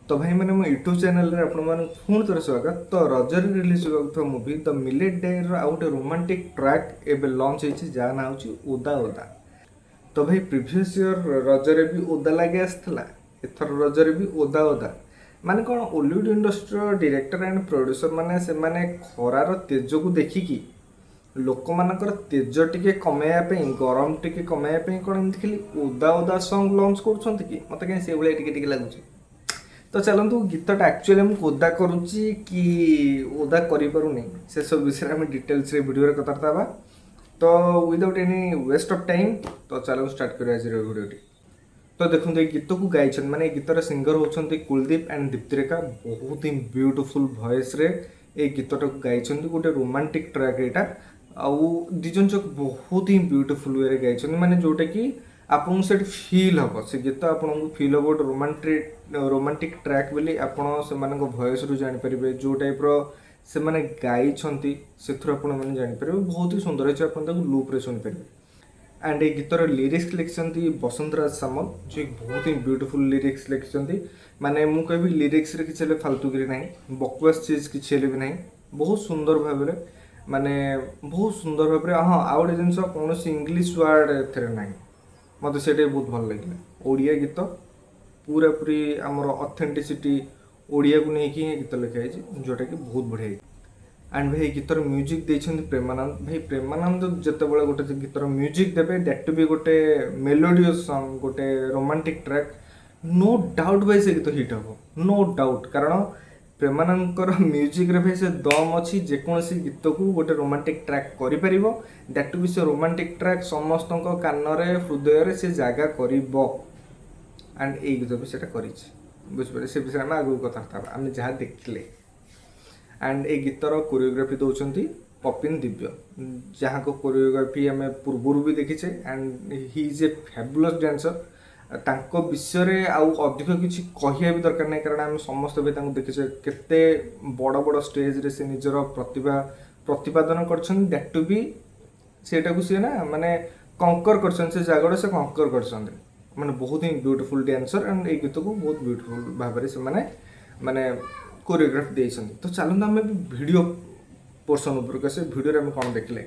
ତ ଭାଇମାନେ, ମୋ ୟୁଟ୍ୟୁବ୍ ଚ୍ୟାନେଲରେ ଆପଣମାନଙ୍କୁ ପୁଣି ଥରେ ସ୍ୱାଗତ। ତ ରଜରେ ରିଲିଜ୍ ହେବାକୁ ଥିବା ମୁଭି ଦ ମିଲେଟ୍ ଡାଏରୀର ଆଉ ଗୋଟେ ରୋମାଣ୍ଟିକ୍ ଟ୍ରାକ୍ ଏବେ ଲଞ୍ଚ ହେଇଛି, ଯାହା ନାଁ ହେଉଛି ଓଦା ଓଦା। ତ ଭାଇ, ପ୍ରିଭିୟସ୍ ଇୟର୍ ରଜରେ ବି ଓଦା ଲାଗି ଆସିଥିଲା, ଏଥର ରଜରେ ବି ଓଦା ଓଦା। ମାନେ କ'ଣ ଓଲିଉଡ଼ ଇଣ୍ଡଷ୍ଟ୍ରିର ଡିରେକ୍ଟର ଆଣ୍ଡ ପ୍ରଡ୍ୟୁସର ମାନେ ସେମାନେ ଖରାର ତେଜକୁ ଦେଖିକି ଲୋକମାନଙ୍କର ତେଜ ଟିକେ କମେଇବା ପାଇଁ, ଗରମ ଟିକେ କମେଇବା ପାଇଁ କ'ଣ ଏମିତି ଖାଲି ଓଦା ଓଦା ସଙ୍ଗ ଲଞ୍ଚ କରୁଛନ୍ତି କି? ମୋତେ କାହିଁ ସେଇଭଳିଆ ଟିକେ ଟିକେ ଲାଗୁଛି। ତ ଚାଲନ୍ତୁ, ଗୀତଟା ଆକ୍ଚୁଆଲି ମୁଁ ଓଦା କରୁଛି କି ଓଦା କରିପାରୁନି, ସେସବୁ ବିଷୟରେ ଆମେ ଡିଟେଲ୍ସରେ ଭିଡ଼ିଓରେ କଥାବାର୍ତ୍ତା ହେବା। ତ without any waste of time, ତ ଚାଲନ୍ତୁ ଷ୍ଟାର୍ଟ କରିବା ଆଜିର ଭିଡ଼ିଓଟି। ତ ଦେଖନ୍ତୁ, ଏଇ ଗୀତକୁ ଗାଇଛନ୍ତି, ମାନେ ଏଇ ଗୀତର ସିଙ୍ଗର ହେଉଛନ୍ତି କୁଲଦୀପ ଆଣ୍ଡ ଦୀପ୍ତିରେଖା। ବହୁତ ହିଁ ବ୍ୟୁଟିଫୁଲ୍ ଭଏସ୍ରେ ଏଇ ଗୀତଟାକୁ ଗାଇଛନ୍ତି। ଗୋଟେ ରୋମାଣ୍ଟିକ୍ ଟ୍ରାକ୍ ଏଇଟା। ଆଉ ଦୁଇ ଜଣ ଯାକ ବହୁତ ହିଁ ବ୍ୟୁଟିଫୁଲ୍ ୱେରେ ଗାଇଛନ୍ତି, ମାନେ ଯେଉଁଟାକି ଆପଣଙ୍କୁ ସେଠି ଫିଲ୍ ହେବ, ସେ ଗୀତ ଆପଣଙ୍କୁ ଫିଲ୍ ହେବ ଗୋଟେ ରୋମାଣ୍ଟିକ୍ ଟ୍ରାକ୍ ବୋଲି। ଆପଣ ସେମାନଙ୍କ ଭଏସ୍ରୁ ଜାଣିପାରିବେ, ଯେଉଁ ଟାଇପ୍ର ସେମାନେ ଗାଇଛନ୍ତି ସେଥିରୁ ଆପଣମାନେ ଜାଣିପାରିବେ। ବହୁତ ହିଁ ସୁନ୍ଦର ହେଇଛି, ଆପଣ ତାକୁ ଲୁପ୍ରେ ଶୁଣିପାରିବେ। ଆଣ୍ଡ ଏଇ ଗୀତର ଲିରିକ୍ସ ଲେଖିଛନ୍ତି ବସନ୍ତରାଜ ସାମଲ, ଯିଏ ବହୁତ ହିଁ ବ୍ୟୁଟିଫୁଲ୍ ଲିରିକ୍ସ ଲେଖିଛନ୍ତି। ମାନେ ମୁଁ କହିବି ଲିରିକ୍ସରେ କିଛି ହେଲେ ଫାଲତୁଗିରି ନାହିଁ, ବକୱାସ ଚିଜ୍ କିଛି ହେଲେ ବି ନାହିଁ। ବହୁତ ସୁନ୍ଦର ଭାବରେ, ମାନେ ବହୁତ ସୁନ୍ଦର ଭାବରେ। ହଁ, ଆଉ ଗୋଟେ ଜିନିଷ, କୌଣସି ଇଂଲିଶ ୱାର୍ଡ଼ ଏଥିରେ ନାହିଁ। ମୋତେ ସେଇଟା ବି ବହୁତ ଭଲ ଲାଗିଲା। ଓଡ଼ିଆ ଗୀତ, ପୁରାପୁରି ଆମର ଅଥେଣ୍ଟିସିଟି ଓଡ଼ିଆକୁ ନେଇକି ହିଁ ଗୀତ ଲେଖା ହେଇଛି, ଯେଉଁଟାକି ବହୁତ ବଢ଼ିଆ ହେଇଛି। ଆଣ୍ଡ ଭାଇ, ଏଇ ଗୀତର ମ୍ୟୁଜିକ୍ ଦେଇଛନ୍ତି ପ୍ରେମାନନ୍ଦ। ଭାଇ, ପ୍ରେମାନନ୍ଦ ଯେତେବେଳେ ଗୋଟେ ଗୀତର ମ୍ୟୁଜିକ୍ ଦେବେ, that two ବି ଗୋଟେ ମେଲୋଡ଼ିୟସ୍ ସଙ୍ଗ, ଗୋଟେ ରୋମାଣ୍ଟିକ୍ ଟ୍ରାକ୍, ନୋ ଡାଉଟ୍ ଭାଇ, ସେ ଗୀତ ହିଟ୍ ହେବ, ନୋ ଡାଉଟ୍। କାରଣ ପ୍ରେମାନନ୍ଦଙ୍କର ମ୍ୟୁଜିକ୍ରେ ଭାଇ ସେ ଦମ୍ ଅଛି, ଯେକୌଣସି ଗୀତକୁ ଗୋଟେ ରୋମାଣ୍ଟିକ୍ ଟ୍ରାକ୍ କରିପାରିବ। That two ବି ସେ ରୋମାଣ୍ଟିକ୍ ଟ୍ରାକ୍ ସମସ୍ତଙ୍କ କାନରେ, ହୃଦୟରେ ସେ ଜାଗା କରିବ। ଆଣ୍ଡ ଏଇ ଗୀତ ବି ସେଇଟା କରିଛି, ବୁଝିପାରିଲେ? ସେ ବିଷୟରେ ଆମେ ଆଗକୁ କଥାବାର୍ତ୍ତା ହେବା, ଆମେ ଯାହା ଦେଖିଲେ। ଆଣ୍ଡ ଏଇ ଗୀତର କୋରିଓଗ୍ରାଫି ଦେଉଛନ୍ତି ପପିନ ଦିବ୍ୟ, ଯାହାଙ୍କ କୋରିଓଗ୍ରାଫି ଆମେ ପୂର୍ବରୁ ବି ଦେଖିଛେ, and he is a fabulous dancer। ତାଙ୍କ ବିଷୟରେ ଆଉ ଅଧିକ କିଛି କହିବା ବି ଦରକାର ନାହିଁ, କାରଣ ଆମେ ସମସ୍ତେ ବି ତାଙ୍କୁ ଦେଖିଛେ, କେତେ ବଡ଼ ବଡ଼ ଷ୍ଟେଜରେ ସେ ନିଜର ପ୍ରତିଭା ପ୍ରତିପାଦନ କରିଛନ୍ତି। That two ବି ସେଇଟାକୁ ସିଏ ନା ମାନେ କଙ୍କର କରିଛନ୍ତି, ସେ ଜାଗାଟା ସେ କଙ୍କର କରିଛନ୍ତି। ମାନେ ବହୁତ ହିଁ ବ୍ୟୁଟିଫୁଲ୍ ଡ୍ୟାନ୍ସର। ଆଣ୍ଡ ଏଇ ଗୀତକୁ ବହୁତ ବ୍ୟୁଟିଫୁଲ୍ ଭାବରେ ସେମାନେ ମାନେ କୋରିଓଗ୍ରାଫି ଦେଇଛନ୍ତି। ତ ଚାଲନ୍ତୁ, ଆମେ ବି ଭିଡ଼ିଓ ପୋର୍ସନ୍ ଉପରକୁ ଆସିବା। ଭିଡ଼ିଓରେ ଆମେ କ'ଣ ଦେଖିଲେ?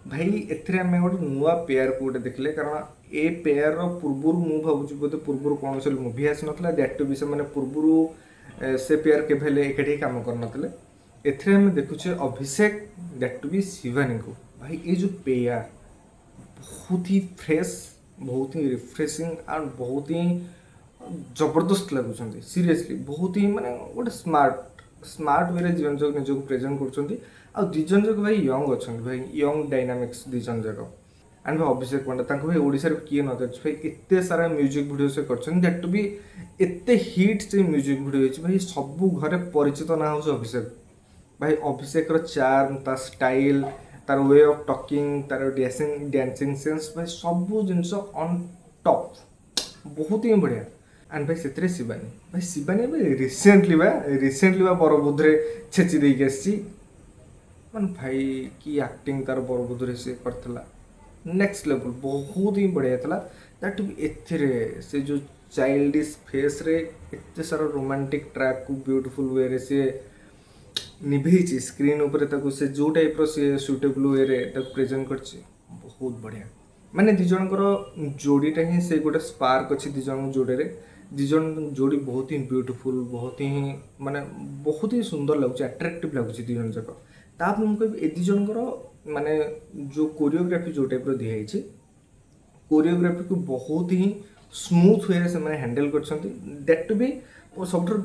ଭାଇ, ଏଥିରେ ଆମେ ଗୋଟେ ନୂଆ ପେୟାରକୁ ଗୋଟେ ଦେଖିଲେ, କାରଣ ଏ ପେୟାରର ପୂର୍ବରୁ ମୁଁ ଭାବୁଛି ବୋଧେ ପୂର୍ବରୁ କୌଣସି ମୁଭି ଆସିନଥିଲା। That two ବି ସେମାନେ ପୂର୍ବରୁ ସେ ପେୟାର କେବେ ହେଲେ ଏକାଠି କାମ କରିନଥିଲେ। ଏଥିରେ ଆମେ ଦେଖୁଛେ ଅଭିଷେକ, that two ବି ଶିବାନୀଙ୍କୁ। ଭାଇ, ଏ ଯେଉଁ ପେୟାର ବହୁତ ହି ଫ୍ରେଶ୍, ବହୁତ ହିଁ ରିଫ୍ରେସିଂ ଆଣ୍ଡ ବହୁତ ହିଁ ଜବରଦସ୍ତ ଲାଗୁଛନ୍ତି। ସିରିୟସଲି, ବହୁତ ହିଁ ମାନେ ଗୋଟେ ସ୍ମାର୍ଟ ସ୍ମାର୍ଟ ୱେରେ ଦୁଇ ଜଣ ଯାକ ନିଜକୁ ପ୍ରେଜେଣ୍ଟ କରୁଛନ୍ତି। ଆଉ ଦୁଇ ଜଣ ଯାକ ଭାଇ ୟଙ୍ଗ ଅଛନ୍ତି, ଭାଇ ୟଙ୍ଗ ଡାଇନାମିକ୍ସ ଦୁଇ ଜଣ ଯାକ। ଆଣ୍ଡ ଭାଇ, ଅଭିଷେକ ପଣ୍ଡା, ତାଙ୍କୁ ଭାଇ ଓଡ଼ିଶାରେ କିଏ ନ ଜାଣିଛି? ଭାଇ, ଏତେ ସାରା ମ୍ୟୁଜିକ୍ ଭିଡ଼ିଓ ସେ କରିଛନ୍ତି, that two ବି ଏତେ ହିଟ୍ ସେ ମ୍ୟୁଜିକ୍ ଭିଡ଼ିଓ ହେଇଛି। ଭାଇ, ସବୁ ଘରେ ପରିଚିତ ନାଁ ହେଉଛି ଅଭିଷେକ। ଭାଇ, ଅଭିଷେକର ଚାର୍ମ, ତା ଷ୍ଟାଇଲ୍, ତାର we of talking, ତାର ଡ୍ୟାନ୍ସିଂ ଡ୍ୟାନ୍ସିଂ ସେନ୍ସ, ଭାଇ ସବୁ ଜିନିଷ ଅନ୍ ଟପ୍, ବହୁତ ହିଁ ବଢ଼ିଆ। ଆଣ୍ଡ ଭାଇ, ସେଥିରେ ଶିବାନୀ। ଭାଇ, ଶିବାନୀ ଏବେ ରିସେଣ୍ଟଲି ବା ବରବୁଦ୍ଧରେ ଛେଚି ଦେଇକି ଆସିଛି। ମାନେ ଭାଇ, କି ଆକ୍ଟିଂ ତାର ବରବୁଦ୍ଧରେ ସେ କରିଥିଲା, ନେକ୍ସଟ ଲେଭେଲ୍, ବହୁତ ହିଁ ବଢ଼ିଆ ଥିଲା। That ଏଥିରେ ସେ ଯେଉଁ ଚାଇଲ୍ଡିସ୍ ଫେସ୍ରେ ଏତେ ସାରା ରୋମାଣ୍ଟିକ୍ ଟ୍ରାକ୍କୁ ବ୍ୟୁଟିଫୁଲ୍ ୱେରେ ସିଏ ନିଭେଇଛି ସ୍କ୍ରିନ୍ ଉପରେ, ତାକୁ ସେ ଯେଉଁ ଟାଇପ୍ର ସିଏ ସୁଇଟେବୁଲ୍ ୱେରେ ତାକୁ ପ୍ରେଜେଣ୍ଟ କରିଛି, ବହୁତ ବଢ଼ିଆ। ମାନେ ଦୁଇ ଜଣଙ୍କର ଯୋଡ଼ିଟା ହିଁ ସେ ଗୋଟେ ସ୍ପାର୍କ ଅଛି ଦୁଇ ଜଣଙ୍କ ଯୋଡ଼ିରେ। ଦୁଇ ଜଣ ଯୋଡ଼ି ବହୁତ ହିଁ ବ୍ୟୁଟିଫୁଲ୍, ବହୁତ ହିଁ ମାନେ ବହୁତ ହିଁ ସୁନ୍ଦର ଲାଗୁଛି, ଆଟ୍ରାକ୍ଟିଭ୍ ଲାଗୁଛି ଦୁଇ ଜଣ ଯାକ। ତାପରେ ମୁଁ କହିବି, ଏ ଦୁଇ ଜଣଙ୍କର ମାନେ ଯେଉଁ କୋରିଓଗ୍ରାଫି ଯେଉଁ ଟାଇପ୍ର ଦିଆହେଇଛି, କୋରିଓଗ୍ରାଫିକୁ ବହୁତ ହିଁ ସ୍ମୁଥ୍ ୱେରେ ସେମାନେ ହ୍ୟାଣ୍ଡେଲ୍ କରିଛନ୍ତି। That two ବି ଓ ସବୁଠାରୁ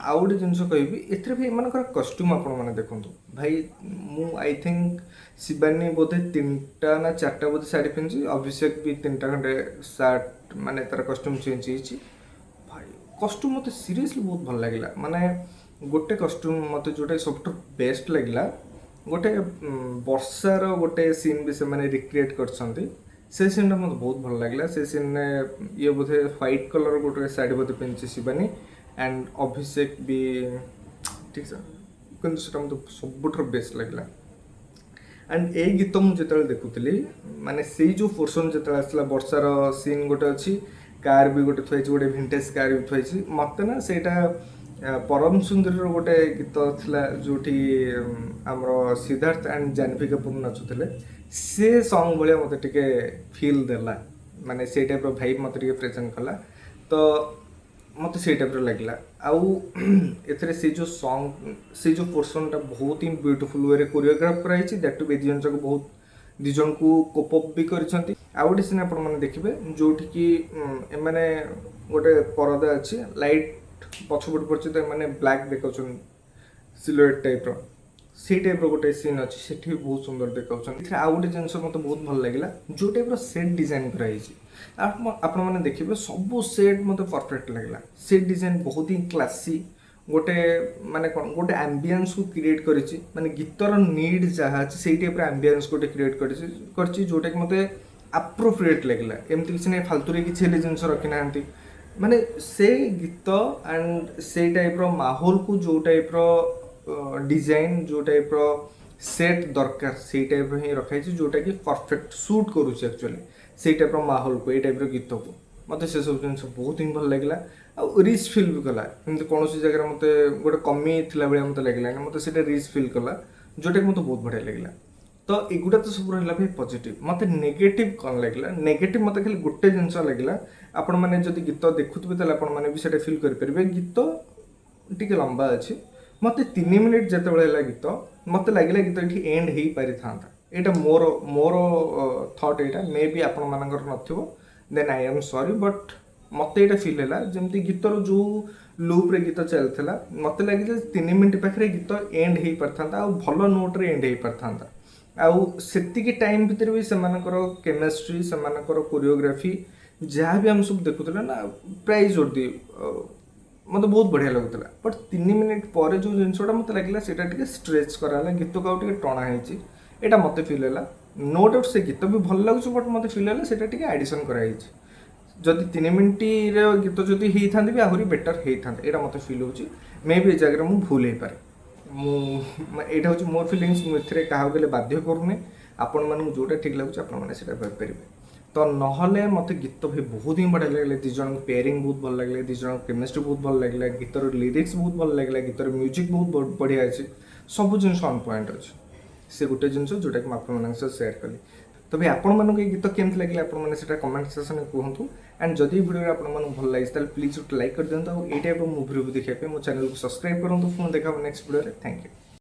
ଆଉ ଗୋଟେ ଜିନିଷ କହିବି, ଏଥିରେ ବି ଏମାନଙ୍କର କଷ୍ଟ୍ୟୁମ୍ ଆପଣମାନେ ଦେଖନ୍ତୁ। ଭାଇ, ମୁଁ I think Shivani ବୋଧେ ତିନିଟା ନା ଚାରିଟା ବୋଧେ ଶାଢ଼ୀ ପିନ୍ଧିଛି, ଅଭିଷେକ ବି ତିନିଟା ଖଣ୍ଡେ ସାର୍ଟ, ମାନେ ତାର କଷ୍ଟ୍ୟୁମ୍ ଚେଞ୍ଜ ହେଇଛି। ଭାଇ, କଷ୍ଟ୍ୟୁମ୍ ମୋତେ ସିରିୟସଲି ବହୁତ ଭଲ ଲାଗିଲା। ମାନେ ଗୋଟେ କଷ୍ଟ୍ୟୁମ୍ ମୋତେ ଯେଉଁଟା ସବୁଠୁ ବେଷ୍ଟ ଲାଗିଲା, ଗୋଟେ ବର୍ଷାର ଗୋଟେ ସିନ୍ ବି ସେମାନେ ରିକ୍ରିଏଟ୍ କରିଛନ୍ତି, ସେ ସିନ୍ଟା ମୋତେ ବହୁତ ଭଲ ଲାଗିଲା। ସେ ସିନ୍ରେ ଇଏ ବୋଧେ ହ୍ୱାଇଟ୍ କଲର୍ ଗୋଟେ ଶାଢ଼ୀ ବୋଧେ ପିନ୍ଧିଛି ଶିବାନୀ, ଆଣ୍ଡ ଅଭିଷେକ ବି ଠିକ୍ ସେ, କିନ୍ତୁ ସେଟା ମୋତେ ସବୁଠାରୁ ବେଷ୍ଟ ଲାଗିଲା। ଆଣ୍ଡ ଏଇ ଗୀତ ମୁଁ ଯେତେବେଳେ ଦେଖୁଥିଲି, ମାନେ ସେଇ ଯେଉଁ ପୋର୍ସନ୍ ଯେତେବେଳେ ଆସିଲା, ବର୍ଷାର ସିନ୍ ଗୋଟେ ଅଛି, କାର୍ ବି ଗୋଟେ ଥୁଆ ହେଇଛି, ଗୋଟେ ଭିଣ୍ଟେଜ୍ କାର୍ ବି ଥୁଆ ହେଇଛି, ମୋତେ ନା ସେଇଟା ପରମ ସୁନ୍ଦରୀର ଗୋଟେ ଗୀତ ଥିଲା, ଯୋଉଠି ଆମର ସିଦ୍ଧାର୍ଥ ଆଣ୍ଡ ଜାହ୍ନବୀ କପୁର ନାଚୁଥିଲେ, ସେ ସଙ୍ଗ ଭଳିଆ ମୋତେ ଟିକେ ଫିଲ୍ ଦେଲା। ମାନେ ସେଇ ଟାଇପ୍ର ଭାଇବ୍ ମୋତେ ଟିକେ ପ୍ରେଜେଣ୍ଟ କଲା। ତ ମୋତେ ସେଇ ଟାଇପ୍ର ଲାଗିଲା। ଆଉ ଏଥିରେ ସେ ଯେଉଁ ସଙ୍ଗ, ସେ ଯେଉଁ ପୋର୍ସନଟା ବହୁତ ହିଁ ବ୍ୟୁଟିଫୁଲ୍ ୱେରେ କୋରିଓଗ୍ରାଫ କରାହେଇଛି। That two ବି ଦୁଇ ଜଣ ଯାକ ବହୁତ ଦୁଇ ଜଣଙ୍କୁ କୋପ୍ ଅପ୍ ବି କରିଛନ୍ତି। ଆଉ ଗୋଟେ ସିନ୍ ଆପଣମାନେ ଦେଖିବେ, ଯୋଉଠିକି ଏମାନେ ଗୋଟେ ପରଦା ଅଛି, ଲାଇଟ୍ ପଛପଟୁ ପଡ଼ିଛି, ତ ଏମାନେ ବ୍ଲାକ୍ ଦେଖାଉଛନ୍ତି, ସିଲୁଏଟ୍ ଟାଇପ୍ର, ସେଇ ଟାଇପ୍ର ଗୋଟେ ସିନ୍ ଅଛି। ସେଠି ବି ବହୁତ ସୁନ୍ଦର ଦେଖାଉଛନ୍ତି। ଏଥିରେ ଆଉ ଗୋଟେ ଜିନିଷ ମୋତେ ବହୁତ ଭଲ ଲାଗିଲା, ଯେଉଁ ଟାଇପ୍ର ସେଟ୍ ଡିଜାଇନ୍ କରାହେଇଛି। ଆପଣମାନେ ଦେଖିବେ, ସବୁ ସେଟ୍ ମୋତେ ପରଫେକ୍ଟ ଲାଗିଲା। ସେଟ୍ ଡିଜାଇନ୍ ବହୁତ ହିଁ କ୍ଲାସି, ଗୋଟେ ମାନେ କ'ଣ, ଗୋଟେ ଆମ୍ବିଏନ୍ସକୁ କ୍ରିଏଟ୍ କରିଛି। ମାନେ ଗୀତର ନିଡ୍ ଯାହା ଅଛି, ସେଇ ଟାଇପ୍ର ଆମ୍ବିଏନ୍ସ ଗୋଟେ କ୍ରିଏଟ୍ କରିଛି, ଯେଉଁଟାକି ମୋତେ ଆପ୍ରୋପ୍ରିଏଟ୍ ଲାଗିଲା। ଏମିତି କିଛି ନାହିଁ, ଫାଲତୁରେ କିଛି ହେଲେ ଜିନିଷ ରଖିନାହାନ୍ତି। ମାନେ ସେ ଗୀତ ଆଣ୍ଡ ସେଇ ଟାଇପ୍ର ମାହୋଲକୁ ଯେଉଁ ଟାଇପ୍ର ଡିଜାଇନ୍, ଯେଉଁ ଟାଇପ୍ର ସେଟ୍ ଦରକାର, ସେଇ ଟାଇପ୍ର ହିଁ ରଖାହେଇଛି, ଯେଉଁଟାକି ପରଫେକ୍ଟ ସୁଟ୍ କରୁଛି ଆକ୍ଚୁଆଲି ସେଇ ଟାଇପ୍ର ମାହୋଲକୁ, ଏଇ ଟାଇପ୍ର ଗୀତକୁ। ମୋତେ ସେସବୁ ଜିନିଷ ବହୁତ ହିଁ ଭଲ ଲାଗିଲା ଆଉ ରିଚ୍ ଫିଲ୍ ବି କଲା। ଏମିତି କୌଣସି ଜାଗାରେ ମୋତେ ଗୋଟେ କମି ଥିଲା ଭଳିଆ ମୋତେ ଲାଗିଲାନି। ମୋତେ ସେଇଟା ରିଚ୍ ଫିଲ୍ କଲା, ଯେଉଁଟାକି ମୋତେ ବହୁତ ବଢ଼ିଆ ଲାଗିଲା। ତ ଏଗୁଡ଼ା ତ ସବୁ ରହିଲା ଭାଇ ପଜିଟିଭ୍। ମୋତେ ନେଗେଟିଭ୍ କ'ଣ ଲାଗିଲା? ନେଗେଟିଭ୍ ମୋତେ ଖାଲି ଗୋଟେ ଜିନିଷ ଲାଗିଲା। ଆପଣମାନେ ଯଦି ଗୀତ ଦେଖୁଥିବେ, ତାହେଲେ ଆପଣମାନେ ବି ସେଇଟା ଫିଲ୍ କରିପାରିବେ। ଗୀତ ଟିକେ ଲମ୍ବା ଅଛି। ମୋତେ 3 ମିନିଟ୍ ଯେତେବେଳେ ହେଲା ଗୀତ, ମୋତେ ଲାଗିଲା ଗୀତ ଏଠି ଏଣ୍ଡ ହେଇପାରିଥାନ୍ତା। ଏଇଟା ମୋର ଥଟ୍ ଏଇଟା, ମେ ବି ଆପଣମାନଙ୍କର ନଥିବ, then I am sorry, but ମୋତେ ଏଇଟା ଫିଲ୍ ହେଲା, ଯେମିତି ଗୀତର ଯେଉଁ ଲୁପ୍ରେ ଗୀତ ଚାଲିଥିଲା, ମୋତେ ଲାଗିଲା 3 ମିନିଟ୍ ପାଖରେ ଗୀତ ଏଣ୍ଡ ହେଇପାରିଥାନ୍ତା ଆଉ ଭଲ ନୋଟ୍ରେ ଏଣ୍ଡ ହେଇପାରିଥାନ୍ତା। ଆଉ ସେତିକି ଟାଇମ୍ ଭିତରେ ବି ସେମାନଙ୍କର କେମିଷ୍ଟ୍ରି, ସେମାନଙ୍କର କୋରିଓଗ୍ରାଫି, ଯାହା ବି ଆମେ ସବୁ ଦେଖୁଥିଲେ ନା, ପ୍ରାଇଜ୍ ଦି ମୋତେ ବହୁତ ବଢ଼ିଆ ଲାଗୁଥିଲା। ବଟ୍ 3 ମିନିଟ୍ ପରେ ଯେଉଁ ଜିନିଷଟା ମୋତେ ଲାଗିଲା, ସେଇଟା ଟିକେ ଷ୍ଟ୍ରେଚ୍ କରାହେଲା, ଗୀତକୁ ଆଉ ଟିକେ ଟଣା ହେଇଛି, ଏଇଟା ମୋତେ ଫିଲ୍ ହେଲା। ନୋ ଡାଉଟ୍ ସେ ଗୀତ ବି ଭଲ ଲାଗୁଛି, ବଟ୍ ମୋତେ ଫିଲ୍ ହେଲା ସେଇଟା ଟିକେ ଆଡ଼ିସନ୍ କରାହେଇଛି। ଯଦି 3 ମିନିଟ୍ର ଗୀତ ଯଦି ହେଇଥାନ୍ତେ ବି ଆହୁରି ବେଟର୍ ହେଇଥାନ୍ତା, ଏଇଟା ମୋତେ ଫିଲ୍ ହେଉଛି। ମେ ବି ଏ ଜାଗାରେ ମୁଁ ଭୁଲ ହେଇପାରେ। ମୁଁ ଏଇଟା ହେଉଛି ମୋର ଫିଲିଙ୍ଗସ୍। ମୁଁ ଏଥିରେ କାହାକୁ ହେଲେ ବାଧ୍ୟ କରୁନି। ଆପଣମାନଙ୍କୁ ଯେଉଁଟା ଠିକ୍ ଲାଗୁଛି, ଆପଣମାନେ ସେଇଟା ଭାବିପାରିବେ। ତ ନହେଲେ ମୋତେ ଗୀତ ବି ବହୁତ ହିଁ ବଢ଼ିଆ ଲାଗିଲା। ଦୁଇ ଜଣଙ୍କ ପେୟାରିଂ ବହୁତ ଭଲ ଲାଗିଲା, ଦୁଇ ଜଣଙ୍କ କେମିଷ୍ଟ୍ରି ବହୁତ ଭଲ ଲାଗିଲା, ଗୀତର ଲିରିକ୍ସ ବହୁତ ଭଲ ଲାଗିଲା, ଗୀତର ମ୍ୟୁଜିକ୍ ବହୁତ ବଢ଼ିଆ ଅଛି। ସବୁ ଜିନିଷ ଅନ୍ ପଏଣ୍ଟ ଅଛି। ସେ ଗୋଟେ ଜିନିଷ ଯେଉଁଟାକି ମୁଁ ଆପଣମାନଙ୍କ ସହ ସେୟାର କଲି। ତ ଭାଇ, ଆପଣମାନଙ୍କୁ ଏଇ ଗୀତ କେମିତି ଲାଗିଲା, ଆପଣମାନେ ସେଇଟା କମେଣ୍ଟ ସେକ୍ସନରେ କୁହନ୍ତୁ। ଆଣ୍ଡ ଯଦି ଭିଡ଼ିଓରେ ଆପଣମାନଙ୍କୁ ଭଲ ଲାଗିଛି, ତାହେଲେ ପ୍ଲିଜ୍ ଗୋଟେ ଲାଇକ୍ କରିଦିଅନ୍ତୁ। ଆଉ ଏଇ ଟାଇପ୍ର ମୁଭି ରିଭ୍ୟୁ ଦେଖିବା ପାଇଁ ମୋ ଚ୍ୟାନେଲକୁ ସବସ୍କ୍ରାଇବ୍ କରନ୍ତୁ। ପୁଣି ଦେଖା ହେବ ନେକ୍ସଟ ଭିଡ଼ିଓରେ। Thank you.